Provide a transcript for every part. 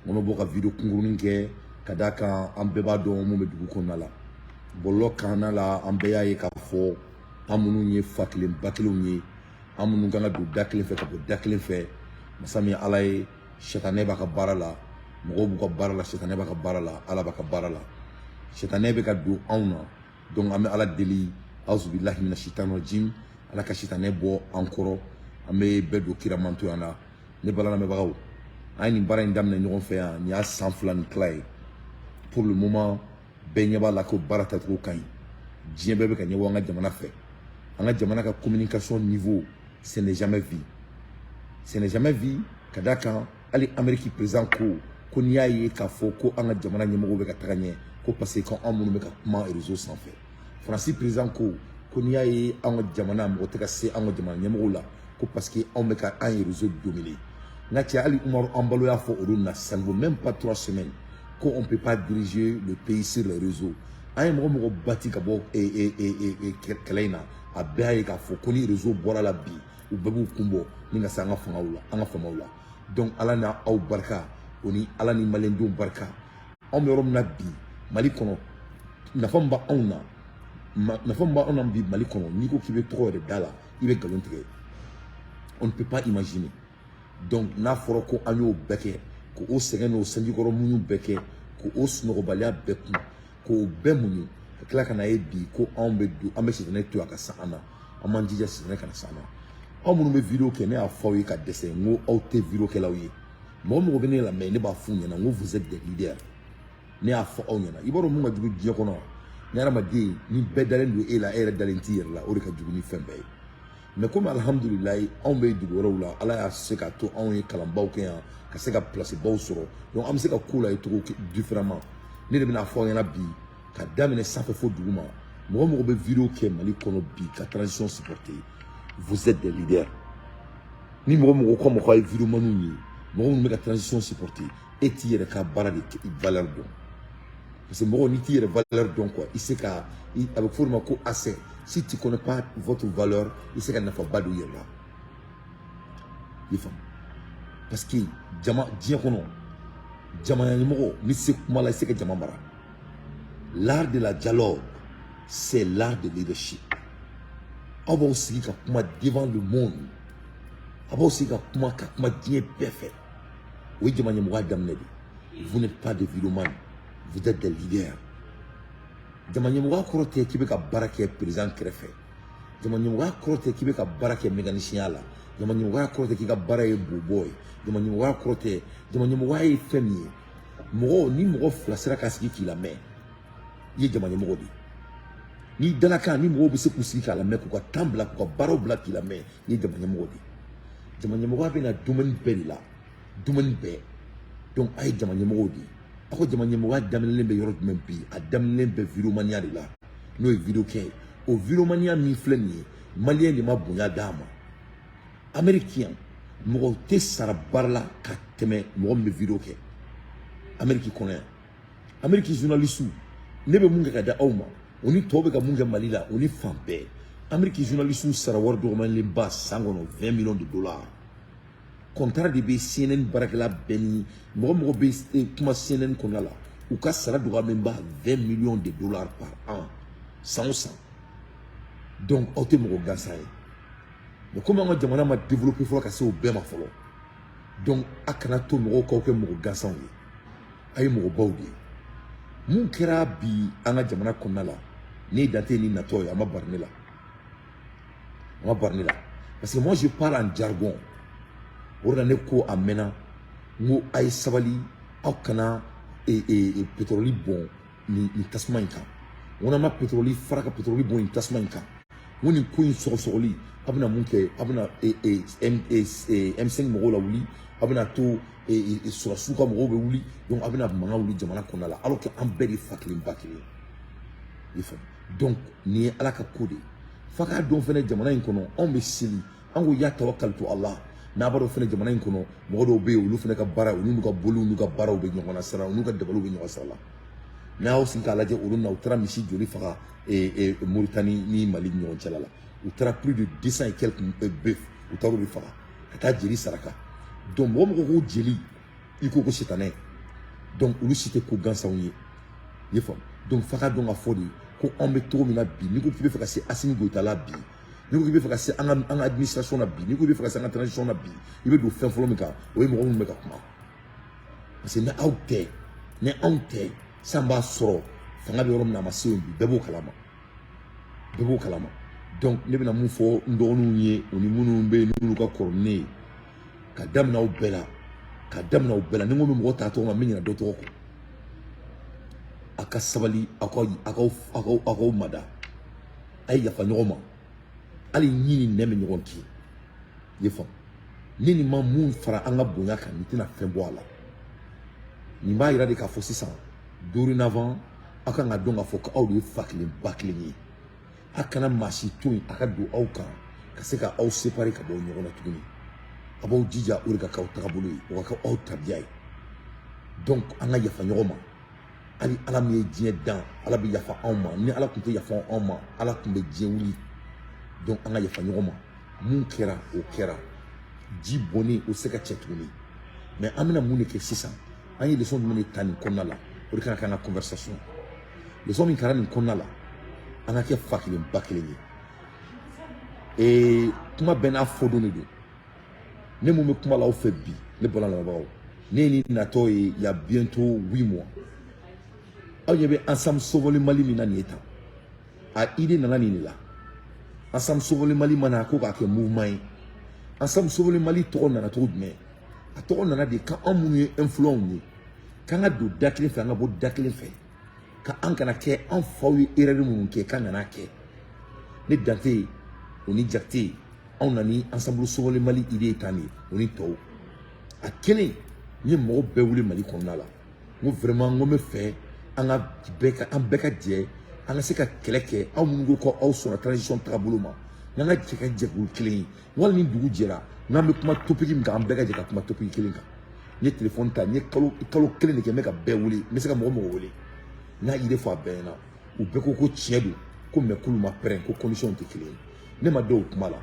N bɛ bɔ ka vidéo kunkurunin kɛ ka d'a kan an bɛɛ b'a dɔn mun bɛ dugu kɔnɔna la, bɔlɔlɔ kanna la. An bɛɛ y'a ye k'a fɔ an minnu ye fa kelen ba kelenw ye, an minnu kan ka don da kelen fɛ ka bɔ da kelen fɛ, masa min ye Ala ye, sitanɛ b'a ka baara la, mɔgɔw b'u ka baara la, sitanɛ b'a ka baara la, Ala b'a ka baara la. Sitanɛ bɛ ka don anw na. Donc an bɛ Ala deli, auzubillahi mina shaitan rajim, Ala ka sitanɛ bɔ an kɔrɔ. An bɛ bɛɛ don kira mantoya la. Ne balalamɛbagaw, an ye nin baara in daminɛ ɲɔgɔn fɛ yan, nin y'a san 2 ni tila ye. Pour le moment, bɛɛ ɲɛ b'a la ko baara tacogo ka ɲi. Diɲɛ bɛɛ bɛ ka ɲɛbɔ an ka jamana fɛ. An ka jamana ka communication niveau, ce n'est jamais vu, ce n'est jamais vu. Ka d'a kan hali Amérique président ko ko n'i y'a ye k'a fɔ ko an ka jamana ɲɛmɔgɔw bɛ ka taga ɲɛ, ko parce que anw minnu bɛ ka kuma réseau sanfɛ. Faransi président ko ko n'i y'a ye an ka jamana mɔgɔ tɛ ka se an ka jamana ɲɛmɔgɔw la, ko parce que anw bɛ ka an ye réseau dominer. N ka cɛ, hali Umaru Embalo y'a fɔ olu na, ça ne vaut même pas 3 semaines, ko on peut pas diriger le pays sur les réseaux. An ye mɔgɔ mɔgɔ bati ka bɔ kɛlɛ in na, a bɛɛ y'a ye k'a fɔ ko ni réseau bɔra la bi, u bɛɛ b'u kun bɔ ni ka se an ka fangaw la, an ka famaw la. Donc Ala n'a aw barika, o ni Ala ni maliyɛndenw barika, anw bɛ yɔrɔ min na bi Mali kɔnɔ, nafa min b'anw na, nafa min b'anw na bi Mali kɔnɔ, n'i ko k'i bɛ tɔgɔ yɛrɛ da la, i bɛ nkalon tigɛ. On ne peut pas imaginer. Donc n'a fɔra ko an y'o bɛɛ kɛ, k'o sɛgɛn n'o sanjikɔrɔ muɲu bɛɛ kɛ, k'o sunɔgɔbaliya bɛɛ kun, k'o bɛɛ muɲu, ka tila ka na ye bi ko anw bɛ don, an bɛ sitanɛ to a ka san an na. An m'an jija sitanɛ kana san an na. Aw minnu bɛ vidéo kɛ, ne y'a fɔ aw ye ka dɛsɛ, n ko aw tɛ vidéo kɛlaw ye. Mɔgɔ mɔgɔ bɛ ne lamɛn, ne b'a f'u ɲɛna, n ko vous êtes des leaders. Ne y'a fɔ aw ɲɛna. I b'a dɔn mun ka jugu diɲɛ kɔnɔ? Ni hadamaden ni bɛɛ dalen don e la, e yɛrɛ dalen t'i yɛrɛ la, o de ka jugu ni fɛn bɛɛ ye. Mais komi alihamudulilayi, anw bɛ dugu wɛrɛw la, Ala y'a se k'a to anw ye kalanbaw kɛ yan ka se ka place baw sɔrɔ, donc an bɛ se ka ko la ye cogo différemment. Ne de bɛna fɔ aw ɲɛna bi, ka daminɛ sanfɛ fo dugu ma, mɔgɔ mɔgɔ bɛ vidéo kɛ Mali kɔnɔ bi ka transition supporter, vous êtes des leaders. Ni mɔgɔ mɔgɔ ko mɔgɔ ye vidéomanw ye, mɔgɔ minnu bɛ ka transition supporter, e t'i yɛrɛ ka baara de valeur dɔn. Parce que mɔgɔ n'i t'i yɛrɛ valeur dɔn quoi, i se ka, a bɛ fɔ o de ma ko assez. Si tu connais pas votre valeur, i se ka nafaba don i yɛrɛ la. I ye faamu? Parce que jama diɲɛ kɔnɔ, jamana ɲɛmɔgɔ n'i se kuma la, i se ka jama mara. L'art de la dialogue, c'est l'art de leadership. Aw b'aw sigi ka kuma devant le monde, a b'aw sigi ka kuma, ka kuma diɲɛ bɛɛ fɛ, o ye jama ɲɛmɔgɔya daminɛ de. Vous n'êtes pas des vidéomans, vous êtes des leaders. Jama ɲɛmɔgɔya kɔrɔ tɛ k'i bɛ ka baara kɛ président kɛrɛfɛ. Jama ɲɛmɔgɔya kɔrɔ tɛ k'i bɛ ka baara kɛ mécanicien la. Jama ɲɛmɔgɔya kɔrɔ tɛ k'i ka baara ye bobɔ ye. Jama ɲɛmɔgɔya kɔrɔ tɛ. Jama ɲɛmɔgɔya ye fɛn min ye, mɔgɔ ni mɔgɔ fila sera ka sigi k'i lamɛn, i ye jama ɲɛmɔgɔ de ye. N'i dalakan ni mɔgɔw bɛ se k'u sigi k'a lamɛn, k'u ka temps bila, k'u ka baaraw bila k'i lamɛn, i ye jama ɲɛmɔgɔ de ye. Jama ɲɛmɔgɔya bɛ na domaine bɛɛ de la, domaine bɛɛ. Donc a ye jama ɲɛmɔgɔw de ye. Aw ka jama ɲɛmɔgɔya daminɛlen bɛ yɔrɔ jumɛn bi? A daminɛlen bɛ vidéomania de la, n'o ye vidéo kɛ ye. O vidéomania min filɛ nin ye, maliyɛn de ma bonya d'a ma. Amérique yan, mɔgɔ tɛ sara baara la ka tɛmɛ mɔgɔ min bɛ vidéo kɛ Amérique kɔnɔ yan. Amérique journaliste, ne bɛ mun kɛ ka da aw ma, o ni tɔw bɛ ka mun kɛ Mali la, o ni fan bɛɛ, Amérique journaliste sara wari dɔgɔmalenba san kɔnɔ, 20 millions de dollars. Contrat de bɛ CNN baarakɛla bɛɛ ni mɔgɔ mɔgɔ bɛ kuma CNN kɔnɔna la, u ka sara dɔgɔyalenba, 20 millions de dollars par an, san o san. Donc aw tɛ mɔgɔ gansan ye. Mais komi an ka jamana ma développé fɔlɔ ka se o bɛɛ ma fɔlɔ, donc a kana to mɔgɔw k'aw kɛ mɔgɔ gansanw ye. A ye mɔgɔbaw de ye. Mun kɛra bi an ka jamana kɔnɔna la, ne dan tɛ ni natɔ ye, a ma bari ne la, a ma bari ne la, parce que moi je parle en jargon. O de la ne ko a mɛnna, n ko a ye sabali, aw kana pétrole bɔn nin tasuma in kan. N ko n'an ma pétrole fara ka pétrole bɔn nin tasuma in kan, n ko nin ko in sɔgɔsɔgɔli, a bɛna mun kɛ? A bɛna M5 mɔgɔw la wuli, a bɛna to sɔrɔsiw ka mɔgɔw bɛ wuli, donc a bɛna mankan wuli jamana kɔnɔna la, alors que an bɛɛ de fa kelen ba kelen. I faamu? Donc nin ye Ala ka ko de ye. F'a k'a dɔn fɛnɛ, jamana in kɔnɔ, anw bɛ seli, an ko ya tawakalitu Allah. N'a b'a dɔn fɛnɛ, jamana in kɔnɔ, mɔgɔ dɔw bɛ yen, olu fɛnɛ ka baara, olu n'u ka boliw n'u ka baaraw bɛ ɲɔgɔn na sira, n'u ka dabaliw bɛ ɲɔgɔn sira la. N'a y'aw sigi k'a lajɛ, olu na u taara misi joli faga Moritani ni Mali ni ɲɔgɔn cɛla la? U taara plus de 200 et quelques bœufs, u taara o de faga ka taa jeli saraka. Donc mɔgɔ mɔgɔ ko jeli, i ko ko sitanɛ. Donc olu si tɛ ko gansanw ye, i ye faamu. Donc f'a ka dɔn ka fɔ de ko anw bɛ cogo min na bi, n'i ko k'i bɛ fɛ ka se Assimi Goïta la bi, n'i ko k'i bɛ fɛ ka se an ka administration na bi, n'i ko k'i bɛ fɛ ka se an ka transition na bi, i bɛ don fɛn fɔlɔ min kan, o ye mɔgɔ minnu bɛ ka kuma. Parce que ni aw tɛ, ni anw tɛ, san b'a sɔrɔ fanga bɛ yɔrɔ min na, a ma se yen bi. Bɛɛ b'o kalama, bɛɛ b'o kalama. Donc ne bɛna mun fɔ n dɔgɔninw ye, o ni minnu bɛ yen n'olu ka kɔrɔ ni ne ye, ka daminɛ aw bɛɛ la, ka daminɛ aw bɛɛ la, ni n ko bɛ mɔgɔ ta tɔgɔ ma, n bɛ ɲinɛ dɔ tɔgɔ kɔ. A ka sabali, aw k'aw mada, a ye yafa ɲɔgɔn ma. Hali ɲi ni nɛn bɛ ɲɔgɔn kin, i ye faamu. Ni nin ma mun fara an ka bonya kan, nin tɛna fɛn bɔ a la. Nin b'a yira de k'a fɔ sisan, dorénavant, aw kan ka dɔn k'a fɔ ko aw de ye fa kelen ba kelen ye. A kana maa si to yen a ka don aw kan ka se ka aw séparer ka bɔ ɲɔgɔn na tuguni. A b'aw jija, o de ka k'aw tagabolo ye, o ka kɛ aw tabiya ye. Donc an ka yafa ɲɔgɔn ma. Hali Ala min ye diɲɛ dan, Ala bɛ yafa anw ma. Ni Ala tun tɛ yafa anw ma, Ala tun bɛ diɲɛ wuli. Donc an ka yafa ɲɔgɔn ma. Mun kɛra, o kɛra, ji bɔnnen, o tɛ se ka cɛ tuguni. Mais an bɛna mun de kɛ sisan? An ye leçon jumɛn de ta nin kɔnɔna la? O de kan ka kɛ an ka conversation. Leçon min kɛra nin kɔnɔna la, an ka kɛ fa kelen ba kelen ye. Ee, kuma bɛɛ n'a fɔ don de don. Ne mun bɛ kuma la aw fɛ bi, ne bɔra lamɛnbagaw, ne ye nin natɔ ye il y a bientôt 8 mois. Aw ɲɛ bɛ Ensemble Sauvons le Mali min na nin ye tan, a idée nana nin de la. Ensemble Sauvons le Mali mana ko k'a kɛ mouvement ye. Ensemble Sauvons le Mali tɔgɔ nana cogo jumɛn? A tɔgɔ nana de k'an minnu ye influents ye, k'an ka don da kelen fɛ, an ka bɔ da kelen fɛ, ka an kana kɛ an faw ye erreur minnu kɛ, k'an kana kɛ. Ne Dante, o ni Jakite, anw na ni Ensemble Sauvons le Mali idée ye tan de, o ni tɔw. A kelen, n ye mɔgɔ bɛɛ wele Mali kɔnɔna la, n ko vraiment, n ko n bɛ fɛ an ka bɛɛ ka, an bɛɛ ka jɛ, an ka se ka kɛlɛ kɛ. Aw minnu ko ko aw sɔnna transition tagabolo ma, n'an ka jɛ ka jɛkulu kelen ye, wali ni dugu jɛra, n'an bɛ kuma topic min kan, an bɛɛ ka jɛ ka kuma topic kelen kan. N ye téléphone ta, n ye kalo kelen de kɛ, n bɛ ka bɛɛ wele, n bɛ se ka mɔgɔ mɔgɔ wele. N y'a idée fɔ a bɛɛ ɲɛna, u bɛɛ ko ko tiɲɛ don, ko mais k'olu ma prêt, ko condition tɛ kelen ye. Ne ma dɔw kuma la,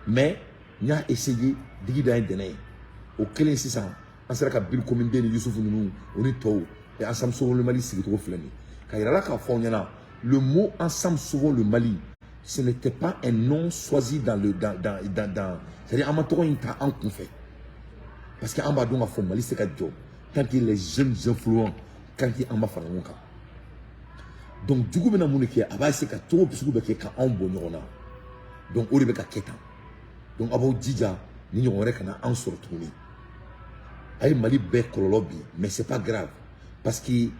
mais n y'a essayé. Digi da ye dɛnɛ ye. O kelen sisan, an sera ka Bill Komiden ni Yusufu ninnu, o ni tɔw, et Ensemble Sauvons le Mali sigicogo filɛ nin ye, ka yira la k'a fɔ aw ɲɛna, le mot Ensemble Sauvons le Mali, ce n'était pas un nom choisi dans le dans dans dans dans c'est-à-dire an ma tɔgɔ in ta an kun fɛ, parce que an b'a dɔn k'a fɔ Mali se ka jɔ tant que les jeunes influents, tant que an ma fara ɲɔgɔn kan. Donc jugu bɛna mun de kɛ? A b'a essayer ka cogo sugu bɛɛ kɛ ka anw bɔ ɲɔgɔn na. Donc o de bɛ ka kɛ tan. Donc aw b'aw jija, ni ɲɔgɔn wɛrɛ kana an sɔrɔ tuguni. A ye Mali bɛɛ kɔlɔlɔ bi, mais c'est pas grave, parce que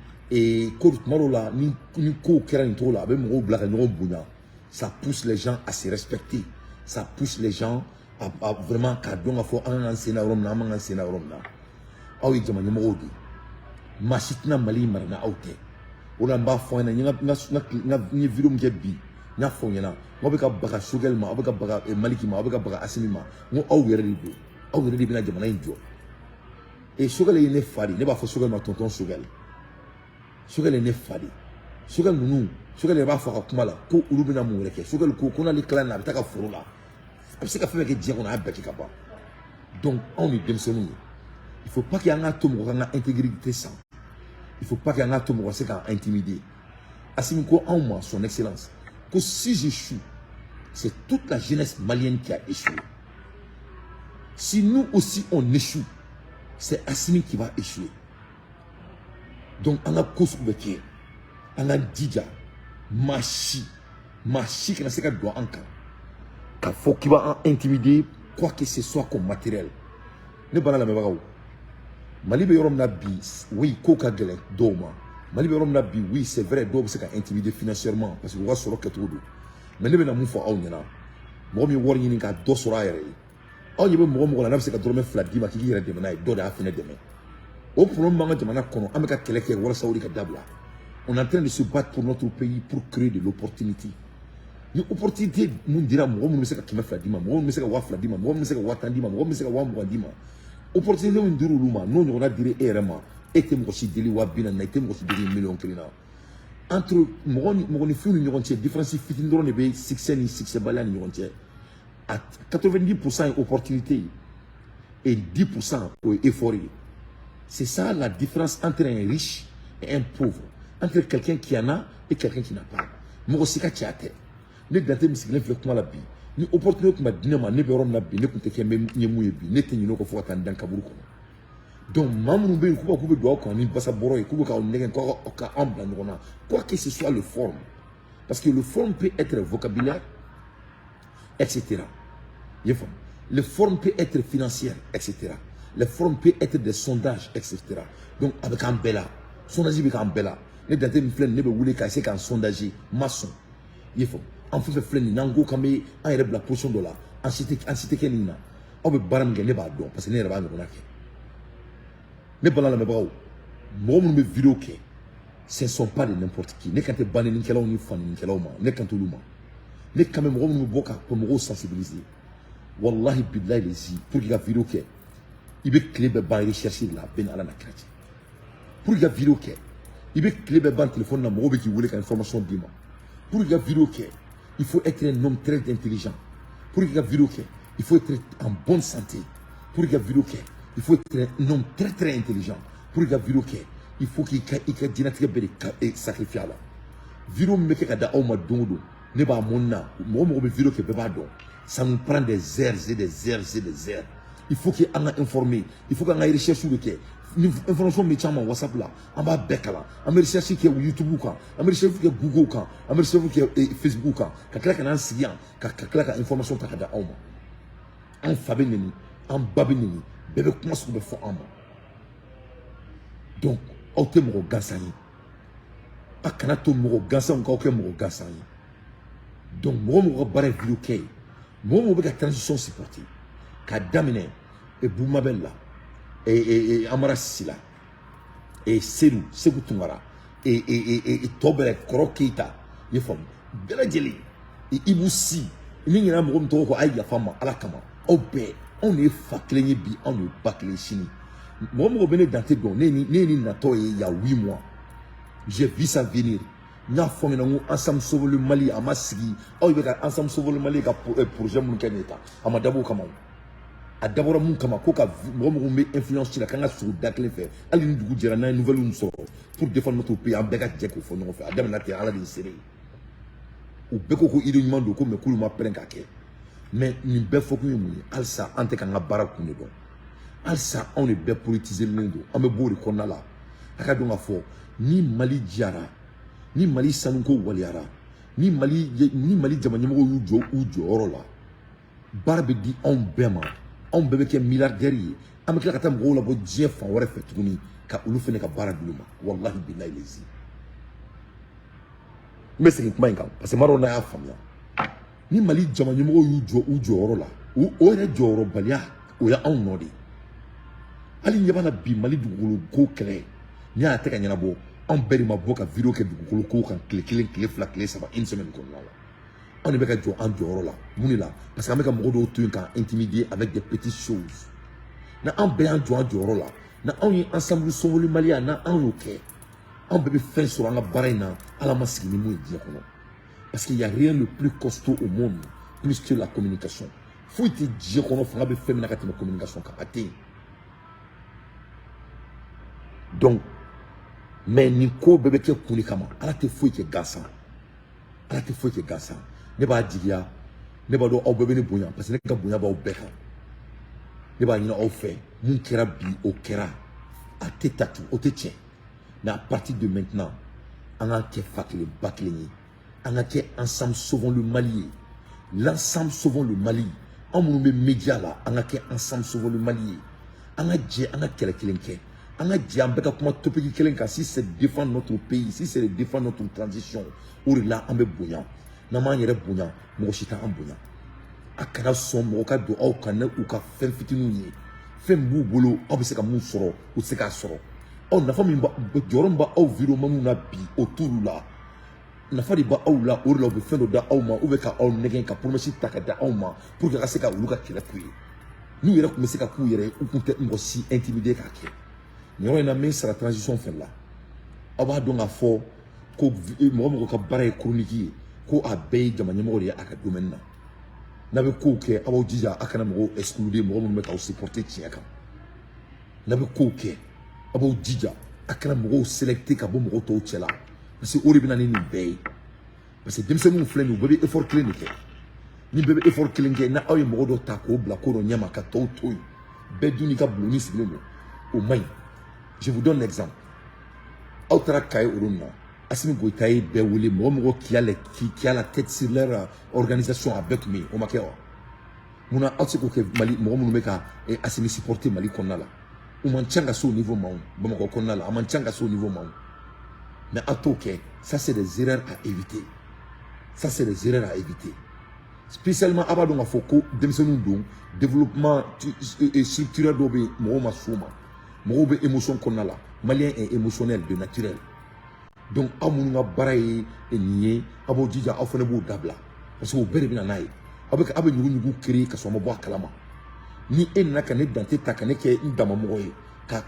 ko tuma dɔw la, ni kow kɛra nin cogo la, a bɛ mɔgɔw bila ka ɲɔgɔn bonya. Ça pousse les gens à se respecter, ça pousse les gens à vraiment k'a dɔn k'a fɔ an kan k'an sen da yɔrɔ min na, an man k'an sen da yɔrɔ min na. Aw ye jama ɲɛmɔgɔw de ye, maa si tɛna Mali mara na aw tɛ. O la n b'a fɔ aw ɲɛna, n ye vidéo min kɛ bi, n y'a fɔ aw ɲɛna, n ko aw bɛ ka baga Choguel ma, aw bɛ ka baga Maliki ma, aw bɛ ka baga Assimi ma, n ko aw yɛrɛ de don, aw yɛrɛ de bɛna jamana in jɔ. Et Choguel ye ne fa de ye, ne b'a fɔ Choguel ma tonton Choguel. Choguel ye ne fa de ye. Choguel ninnu, Choguel yɛrɛ b'a fɔ a ka kuma la ko olu bɛna mun wɛrɛ kɛ. Choguel ko n'ale tilala nin na, a bɛ taa ka foro la, a bɛ se ka fɛn bɛɛ kɛ diɲɛ kɔnɔ, a y'a bɛɛ kɛ ka ban. Donc anw ni denmisɛnninw ye, il faut pas que an k'a to mɔgɔ k'an ka intégrité san, il faut pas que an k'a to mɔgɔ ka se k'an intimider. Assimi ko anw ma, son excellence, ko si j'échoue, c'est toute la jeunesse malienne qui a échoué. Si nous aussi on échoue, c'est Assimi qui va échouer. Donc an ka ko sugu bɛ kɛ, an k'an jija, maa si, maa si kana se ka don an kan k'a fɔ k'i b'an intimider, quoi que ce soit comme matériel. Ne bana lamɛnbagaw, Mali bɛ yɔrɔ min na bi, oui, ko ka gɛlɛn dɔw ma. Mali bɛ yɔrɔ min na bi, oui, c'est vrai, dɔw bɛ se ka intimider financièrement parce que u ka sɔrɔ kɛcogo don. Mais ne bɛna mun fɔ aw ɲɛna? Mɔgɔ min ye wari ɲini ka dɔ sɔrɔ a yɛrɛ ye, aw ɲɛ bɛ mɔgɔ mɔgɔ la n'a bɛ se ka dɔrɔmɛ 2 d'i ma k'i yɛrɛ dɛmɛ n'a ye, dɔ de y'a fɛnɛ dɛmɛ. O problème b'an ka jamana kɔnɔ, an bɛ ka kɛlɛ kɛ walasa o de ka dabila. On est en train de se battre pour notre pays, pour créer de l'opportunité. Ni opportunité mun dira mɔgɔ minnu bɛ se ka 200 d'i ma, mɔgɔ minnu bɛ se ka 2000 d'i ma, mɔgɔ minnu bɛ se ka 10 000 d'i ma, mɔgɔ min bɛ se ka 20 000 d'i ma, opportunité min dir'olu ma, n'o ɲɔgɔnna dira e yɛrɛ ma, e tɛ mɔgɔ si deli 40 000 na, i tɛ mɔgɔ si deli miliyɔn 1 na. Entre mɔgɔ ni mɔgɔninfinw ni ɲɔgɔn cɛ, différence fitinin dɔrɔn de bɛ succès ni succès baliya ni ɲɔgɔn cɛ. A 90% ye opportunité ye et 10% o ye effort ye. C'est ça la différence entre un riche et un pauvre, entre quelqu'un qui en a et quelqu'un qui n'a pas. Mɔgɔ si ka cɛya tɛ. Ne Dante min sigilen filɛ kuma la bi, ni opportunité tun ma di ne ma, ne bɛ yɔrɔ min na bi, ne tun tɛ kɛ n ye mun ye bi. Ne tɛ ɲinɛ o kɔ fo ka taa n dan kaburu kɔnɔ. Donc maa minnu bɛ yen k'u bɛ don aw kan ni basa bɔrɔ ye, k'u bɛ k'aw nɛgɛn ka anw bila ɲɔgɔn na, quoi que ce soit le forme, parce que le forme peut être vocabulaire, etc. I ye faamu? Le forme peut être financière, etc. Les formes peut être des sondages, etc. Donc a bɛ k'an bɛɛ la, sondage bɛ k'an bɛɛ la. Ne Dante min filɛ nin, ne bɛ wuli ka essayer k'an sondager, n ma sɔn. I ye faamu? An fɛn fɛn filɛ nin, n'an ko k'an bɛ an yɛrɛ bila position dɔ la, an si tɛ kɛ nin na. Aw bɛ baara min kɛ, ne b'a dɔn, parce que ne yɛrɛ b'a ɲɔgɔnna kɛ. Ne bala lamɛnbagaw, mɔgɔ minnu bɛ vidéo kɛ, ce ne sont pas de n'importe qui. Ne kan tɛ banɛnikɛlaw ni fanɛnikɛlaw ma, ne kan t'olu ma. Ne kan bɛ mɔgɔ minnu bɛ bɔ ka mɔgɔw sensibiliser. Wallahi billahi lezi, pour que ka vidéo kɛ, i bɛ tile bɛɛ ban recherche de la, bɛɛ ni Ala na kira cɛ. Pour que ka vidéo kɛ, i bɛ tile bɛɛ ban téléphone na, mɔgɔw bɛ k'i wele ka information d'i ma. Pour que ka vidéo kɛ, il faut être un homme très intelligent. Pour que ka vidéo kɛ, il faut être en bonne santé. Pour que ka vidéo kɛ, il faut être un homme très très intelligent. Pour que ka vidéo kɛ, il faut k'i ka i ka diɲɛlatigɛ bɛɛ de ka sacrifier a la. Vidéo min bɛ kɛ ka da aw ma don o don, ne b'a mɔn na, mɔgɔ mɔgɔ bɛ vidéo kɛ, bɛɛ b'a dɔn, ça nous prend des heures et des heures et des heures. Il faut que an ka informer, il faut qu'an ka recherche de kɛ. Ni information bɛ caman WhatsApp la, an b'a bɛɛ kalan, an bɛ recherche kɛ YouTube kan, an bɛ recherche kɛ Google kan, an bɛ recherche kɛ Facebook kan, ka tila ka n'an sigi yan ka tila ka information ta ka da aw ma. An fa bɛ neni, an ba bɛ neni, bɛɛ bɛ kuma sugu bɛɛ fɔ an ma. Donc aw tɛ mɔgɔ gansan ye, a kana to mɔgɔ gansanw k'aw kɛ mɔgɔ gansan ye. Donc mɔgɔ mɔgɔ ka baara ye vidéo kɛ ye, mɔgɔ mɔgɔ bɛ ka transition supporter, k'a daminɛ Bumabel la, Amara Sila, Sedu Segu Tunkara, tɔ bɛɛ, Kɔrɔ Keyita, i ye faamu, bɛɛ lajɛlen, Ibu Si ni ɲinɛ mɔgɔ min tɔgɔ ko, a ye yafa n ma Ala kama. Aw bɛɛ, anw de ye fa kelen ye bi, anw de ye ba kelen sini. Mɔgɔ mɔgɔ bɛ ne Dante dɔn, ne ye nin natɔ ye il y a 8 mois, j'ai vu ça venir. N y'a fɔ ɲɛna n ko Ensemble Sauvons le Mali a ma sigi. Aw bɛ ka Ensemble Sauvons le Mali ka projet minnu kɛ nin ye tan, a ma dabɔ o kama o. A dabɔra mun kama? Ko ka mɔgɔ mɔgɔ bɛ influence la, k'an ka sogo da kelen fɛ, hali ni dugu jɛra, n'an ye nouvelle sɔrɔ pour défendre notre pays, an bɛɛ ka jɛ k'o fɔ ɲɔgɔn fɛ. A daminɛ ten, Ala de ye seere ye. U bɛɛ ko ko idée ɲuman don ko, mais k'olu ma pɛrɛn k'a kɛ. Mais nin bɛɛ fɔkun ye mun ye? Halisa an tɛ k'an ka baara kun de dɔn. Halisa anw de bɛɛ politiser len don, an bɛ bɔ o de kɔnɔna la. A ka dɔn k'a fɔ ni Mali jara, ni Mali sanuko waleyara, ni Mali jama ɲɛmɔgɔw y'u jɔ u jɔyɔrɔ la, baara bɛ di anw bɛɛ ma, anw bɛɛ bɛ kɛ milliardaire ye. An bɛ tila ka taa mɔgɔw labɔ diɲɛ fan wɛrɛ fɛ tuguni ka olu fana ka baara d'olu ma. Wallahi billahi lezi, n bɛ segin kuma in kan parce que n b'a dɔn n'a y'a faamuya. Ni Mali jama ɲɛmɔgɔw y'u jɔ u jɔyɔrɔ la, o yɛrɛ jɔyɔrɔbaliya, o ye anw nɔ de ye. Hali ɲɛ b'a la bi, Mali dugukolo ko kɛlɛ, n'i y'a tɛ ka ɲɛnabɔ, anw bɛɛ de ma bɔ ka vidéo kɛ dugukolo ko kan tile kelen, tile fila, tile saba, une semaine kɔnɔna la. Anw de bɛ ka jɔ an jɔyɔrɔ la. Mun de la? Parce que an bɛ ka mɔgɔ dɔw to yen k'an intimider avec des petites choses. Na an bɛɛ y'an jɔ an jɔyɔrɔ la, na anw ye Ensemble Sauvons le Mali, na anw y'o kɛ, anw bɛɛ bɛ fɛn sɔrɔ an ka baara in na, Ala ma sigi ni mun ye diɲɛ kɔnɔ. Parce qu'il y a rien de plus costaud au monde plus que la communication. Foyi tɛ diɲɛ kɔnɔ fanga bɛ fɛn min na ka tɛmɛ communication kan, a tɛ yen. Donc mais nin ko bɛɛ bɛ kɛ kun de kama. Ala tɛ foyi kɛ gansan, Ala tɛ foyi kɛ gansan. Ne b'a jigiya, ne b'a dɔn aw bɛɛ bɛ ne bonya, parce que ne ka bonya b'aw bɛɛ kan. Ne b'a ɲini aw fɛ, mun kɛra bi, o kɛra, a tɛ ta tu, o tɛ tiɲɛ. Mais à partir de maintenant, an k'an kɛ fa kelen ba kelen ye, an ka kɛ Ensemble Sauvons le Mali ye, l'Ensemble Sauvons le Mali. Anw minnu bɛ média la, an ka kɛ Ensemble Sauvons le Mali ye. An ka jɛ, an ka kɛlɛ kelen kɛ, an ka jɛ, an bɛɛ ka kuma topic kelen kan. Si c'est défendre notre pays, si c'est défendre notre transition, o de la an bɛ bonya. N'an m'an yɛrɛ bonya, mɔgɔ si t'an bonya. A kana sɔn mɔgɔ ka don aw kan ni u ka fɛn fitininw ye. Fɛn b'u bolo, aw bɛ se ka mun sɔrɔ, u tɛ se k'a sɔrɔ. Aw nafa min b'a jɔyɔrɔ min b'aw vidéomanw na bi, o t'olu la. Nafa de b'aw la, o de la u bɛ fɛn dɔ da aw ma, ou bien ka aw nɛgɛn ka promesse ta ka da aw ma pour que ka se ka olu ka kɛlɛ k'u ye. N'u yɛrɛ tun bɛ se ka k'u yɛrɛ ye, u tun tɛ mɔgɔ si intimider k'a kɛ. Nin yɔrɔ in na, n bɛ n sara transition fɛnɛ la. Aw b'a dɔn k'a fɔ ko mɔgɔ mɔgɔ ka baara ye chronique ye, ko a bɛɛ ye jama ɲɛmɔgɔ de ye a ka domaine na. N'a bɛ kow kɛ, aw b'aw jija a kana mɔgɔw exclure, mɔgɔ minnu bɛ k'aw supporter tiɲɛ kan. N'a bɛ kow kɛ, A b'aw jija, a kana mɔgɔw sélecter ka bɔ mɔgɔw tɔw cɛ la, parce que o de bɛ na ni nin bɛɛ ye. Parce que denmisɛnninw filɛ nin ye, u bɛɛ bɛ effort kelen de kɛ. Ni bɛɛ bɛ effort kelen kɛ, n'aw ye mɔgɔ dɔ ta k'o bila ko dɔ ɲɛma ka tɔw to yen, bɛɛ dun n'i ka bulonni sigilen don, o man ɲi. Je vous donne l'exemple. Aw taara Kayi o don na, Assimi Goïta ye bɛɛ wele, mɔgɔ mɔgɔ qui a la tête sur leur organisation, a bɛɛ tun bɛ yen. O ma kɛ wa? Munna aw tɛ se k'o kɛ Mali mɔgɔ minnu bɛ ka Assimi supporter Mali kɔnɔna la? U man ca ka se o niveau ma o. Bamakɔ kɔnɔna la, a man ca ka se o niveau ma o, mais aw t'o kɛ. Ça, c'est des erreurs à éviter. Ça, c'est des erreurs à éviter, spécialement a b'a dɔn k'a fɔ ko denmisɛnninw don. Développement structurel dɔw bɛ yen, mɔgɔw ma s'o ma, mɔgɔw bɛ émotion kɔnɔna la. Malien est émotionnel de naturel. Donc aw minnu ka baara ye nin ye, aw b'aw jija, aw fana b'o dabila, parce que o bɛɛ de bɛ na n'a ye. Aw bɛ ɲugu-ɲugu créer ka sɔrɔ a ma bɔ a kalama. Ni e nana ka ne Dante ta ka ne kɛ n damamɔgɔ ye, ka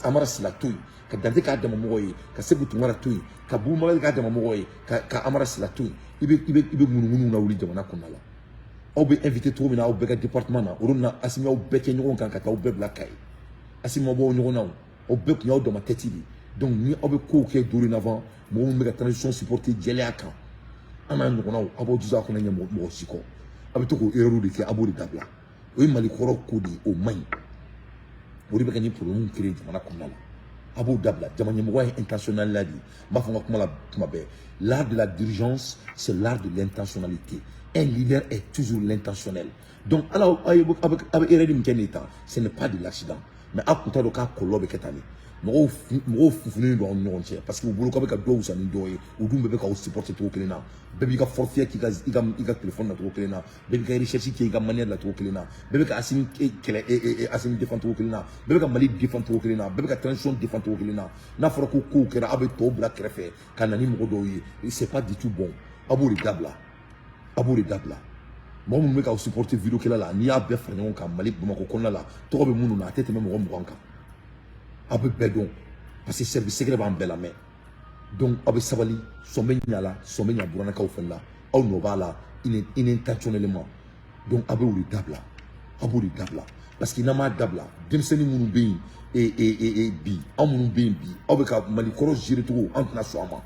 Amara Sila to yen, ka Dante k'a damamɔgɔ ye, ka Segu Tunkara to yen, ka Bubu Magali k'a damamɔgɔ ye, ka Amara Sila to yen, i bɛ munumunu lawuli jamana kɔnɔna la. Aw bɛ invité cogo min na, aw bɛɛ ka département na, o don na, Asimi aw bɛɛ kɛ ɲɔgɔn kan ka taa aw bɛɛ bila Kayi. Asimi ma bɔ ɲɔgɔn na o, aw bɛɛ tun y'aw dama tête de. Donc ni aw bɛ kow kɛ dorénavant, mɔgɔ minnu bɛ ka transition supporter jɛlenya kan, an n'a ɲɔgɔnnaw, aw b'aw jija, aw kana ɲɛ mɔgɔ si kɔ. A bɛ to k'o erreur de kɛ, a b'o de dabila. O ye Mali kɔrɔ ko de ye, o man ɲi. O de bɛ ka nin problème créer jamana kɔnɔna la. A b'o dabila. Jama ɲɛmɔgɔ ye intentionnalité de ye. N b'a fɔ n ka kuma la tuma bɛɛ, l'art de la dirigeance, c'est l'art de l'intentionnalité. Un leader est toujours l'intentionnel. Donc ala aw bɛ erreur min kɛ nin tan, ce n'est pas de l'accident, mais aw kun t'a dɔn k'a kɔlɔlɔ bɛ kɛ tan de. Mɔgɔw funfunnen don aw ni ɲɔgɔn cɛ, parce que u bolo k'aw bɛ ka dɔw wusa ni dɔw ye. U dun bɛɛ bɛ k'aw supporter cogo kelen na. Bɛɛ b'i ka forfait k'i ka i ka téléphone na cogo kelen na, bɛɛ b'i ka recherche kɛ i ka manière la cogo kelen na, bɛɛ bɛ ka Asimi kɛlɛ, Asimi défend cogo kelen na, bɛɛ bɛ ka Mali défend cogo kelen na, bɛɛ bɛ ka transition défend cogo kelen na. N'a fɔra ko kow kɛra, aw bɛ tɔw bila kɛrɛfɛ ka na ni mɔgɔ dɔw ye, c'est pas du tout bon. Aw b'o de dabila, aw b'o de dabila. Mɔgɔ minnu bɛ k'aw supporter vidéo kɛla la, n'i y'a bɛɛ fara ɲɔgɔn kan, Mali Bamakɔ kɔnɔna la, tɔgɔ bɛ minnu na, a tɛ tɛmɛ mɔgɔ 20 kan. Aw bɛ bɛɛ dɔn, parce que service secret b'an bɛɛ lamɛn. Donc aw bɛ sabali, sɔn bɛ ɲa la, sɔn bɛ ɲa burannakaw fɛnɛ la, aw nɔ b'a la inintentionnellement. Donc aw bɛ o de dabila, aw b'o de dabila, parce que n'an m'a dabila, denmisɛnnin minnu bɛ yen e bi, anw minnu bɛ yen bi, aw bɛ ka Mali kɔrɔ gérer cogo, an tɛna sɔn a ma,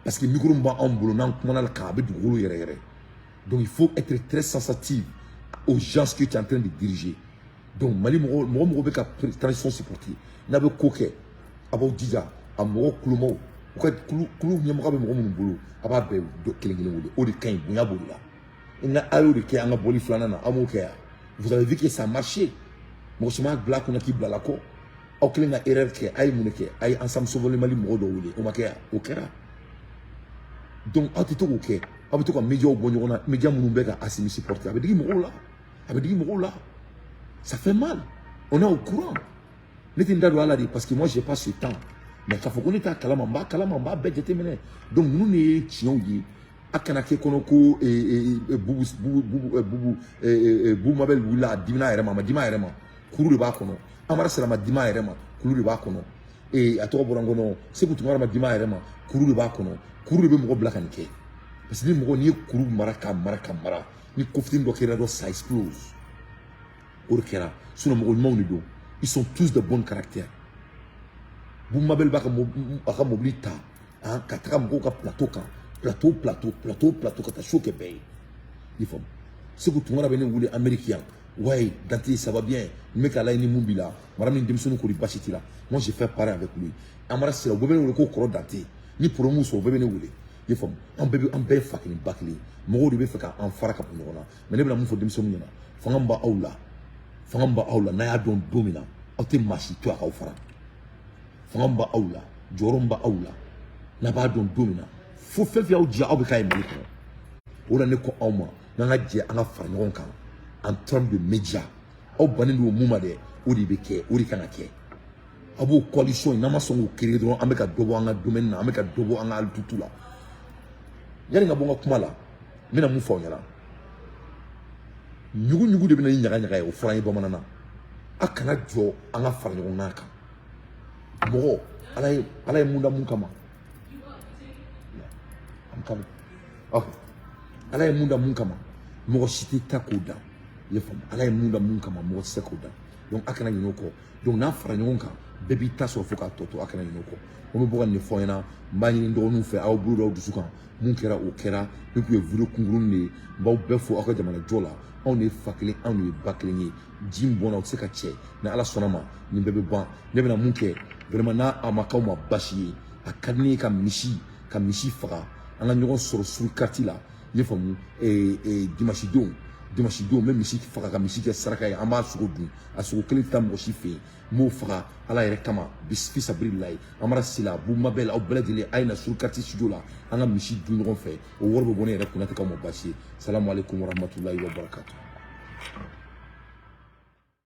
parce que micro min b'anw bolo, n'an kumana la kan, a bɛ dugukolo yɛrɛ yɛrɛ. Donc il faut être très sensible aux gens que tu es en train de diriger. Donc Mali mɔgɔ mɔgɔ mɔgɔ bɛ ka transition supporter, n'a bɛ ko kɛ, a b'aw jija, a mɔgɔ kulomaw, u ka kulu kulu ɲɛmɔgɔ bɛ mɔgɔ minnu bolo, a b'a bɛɛ kelen kelen wele. O de ka ɲi, bonya b'o de la. Nka a y'o de kɛ an ka bɔli filanan na, aw m'o kɛ yan. Vous avez vu que ça a marché. Mɔgɔ si m'a bila a kunna k'i bila la kɔ. Aw kelen ka erreur kɛ, a ye mun de kɛ? A ye Ensemble Sauvons le Mali mɔgɔ dɔw wele. O ma kɛ yan? O kɛra. Donc aw tɛ to k'o kɛ, aw bɛ to ka médiaw bɔ ɲɔgɔn na, média minnu bɛ ka Asimi supporter, a bɛ digi mɔgɔw la, a bɛ digi mɔgɔw la. Ça fait mal. On est au courant. Ne tɛ n da don a la de, parce que moi, j'ai pas ce temps, mais k'a fɔ ko ne t'a kalama, n b'a kalama, n b'a bɛɛ jateminɛ. Donc ninnu de ye tiɲɛw ye. A kana kɛ kɔnɔ ko Bubu Bubu Bubu Bubu Bubu Mabel wulila, a dimina a yɛrɛ ma, a ma dimi a yɛrɛ ma, kuru de b'a kɔnɔ. Amara Sira ma dimi a yɛrɛ ma, kuru de b'a kɔnɔ. A tɔgɔ bɔra n kɔnɔ. Segu Tunkara ma dimi a yɛrɛ ma, kuru de b'a kɔnɔ. Kuru de bɛ mɔgɔ bila ka nin kɛ, parce que ni mɔgɔ n'i ye kuru mara ka mara ka mara, ni ko fitinin dɔ kɛra dɔrɔn, ça explose. O de kɛra. Sinon mɔgɔ ɲumanw de don, ils sont tous de bons caractères. Bubu Mabel b'a ka a ka mobili ta ka taga mɔgɔw ka plateau kan, plateau, plateau, plateau, plateau, ka taa show kɛ bɛɛ ye, i faamu. Segu Tunkara bɛ ne wele Amérique yan: ouais Dante, ça va bien? N bɛ k'a lajɛ ni mun b'i la, mara min denmisɛnnin kori basi t'i la. Moi, j'ai fait pareil avec lui. Amara Sira, u bɛɛ bɛ ne wele ko kɔrɔ Dante. Ni problème sɔrɔ, u bɛɛ bɛ ne wele, i faamu. An bɛɛ bɛ, an bɛɛ ye fa kelen ba kelen. Mɔgɔw de bɛ fɛ k'an fara ka bɔ ɲɔgɔn na. Mais ne bɛna mun fɔ denmisɛnninw ɲɛna? Fanga min b'aw la, fanga min b'aw la, n'a y'a dɔn don min na, aw tɛ maa si to a k'aw fara. Fanga min b'aw la, jɔyɔrɔ min b'aw la, n'a b'a dɔn don min na, fo fɛn fɛn y'aw diya, aw bɛ k'a ye Mali kɔnɔ. O la ne ko aw ma, n'an ka jɛ, an ka fara ɲɔgɔn kan en termes de médias. Aw bannen don mun ma dɛ, o de bɛ kɛ, o de kan ka kɛ. Aw b'o coalition in, n'an ma sɔn k'o créer dɔrɔn, an bɛ ka dɔ bɔ an ka domaine na, an bɛ ka dɔ bɔ an ka alitutu la. Yanni ka bɔ n ka kuma la, n bɛna mun fɔ aw ɲɛna? Ɲugu ɲugu de bɛ na ni ɲaga ɲaga ye, o fɔra an ye bamanan na. A kana jɔ, an ka fara ɲɔgɔn kan. Mɔgɔ, ala ye mun da mun kama? I'm coming. Ok, ala ye mun da mun kama, mɔgɔ si tɛ taa k'o da. I y'a faamu? Ala ye mun da mun kama, mɔgɔ tɛ se k'o da. Donc a kana ɲinɛ o kɔ. Donc n'an fara ɲɔgɔn kan, bɛɛ b'i ta sɔrɔ fo k'a tɔ to. A kana ɲinɛ o kɔ. Ko n bɛ bɔ ka nin fɔ aw ɲɛna, n b'a ɲini n dɔgɔninw fɛ, aw bolo d'aw dusu kan. Mun kɛra, o kɛra. Ni tun ye vidéo kunkurunin de ye. N b'aw bɛɛ fo aw ka jamana jɔ la. Anw de ye fa kelen, anw de ye ba kelen ye. Ji min bɔnna, o tɛ se ka cɛ. Ni Ala sɔnna ma, nin bɛɛ bɛ ban. Ne bɛna mun kɛ vraiment, n'a a ma k'aw ma basi ye, a ka di ne ye ka misi faga, an ka ɲɔgɔn sɔrɔ suru quartier la. I ye faamu? Dimanche don, dimanche don, n bɛ misi faga ka misi kɛ saraka ye. An b'a sogo dun, a sogo kelen tɛ taa mɔgɔ si fɛ yen. N b'o faga Ala yɛrɛ kama, fisabililayi. Amara Sila Bumabel, aw bɛɛ lajɛlen, a ye na suru quartier studio la, an ka misi dun ɲɔgɔn fɛ. O wari bɛ bɔ ne yɛrɛ kunna, tɛ k'aw ma baasi ye. Salamu aleykum warahmatulahi wabarakatuh.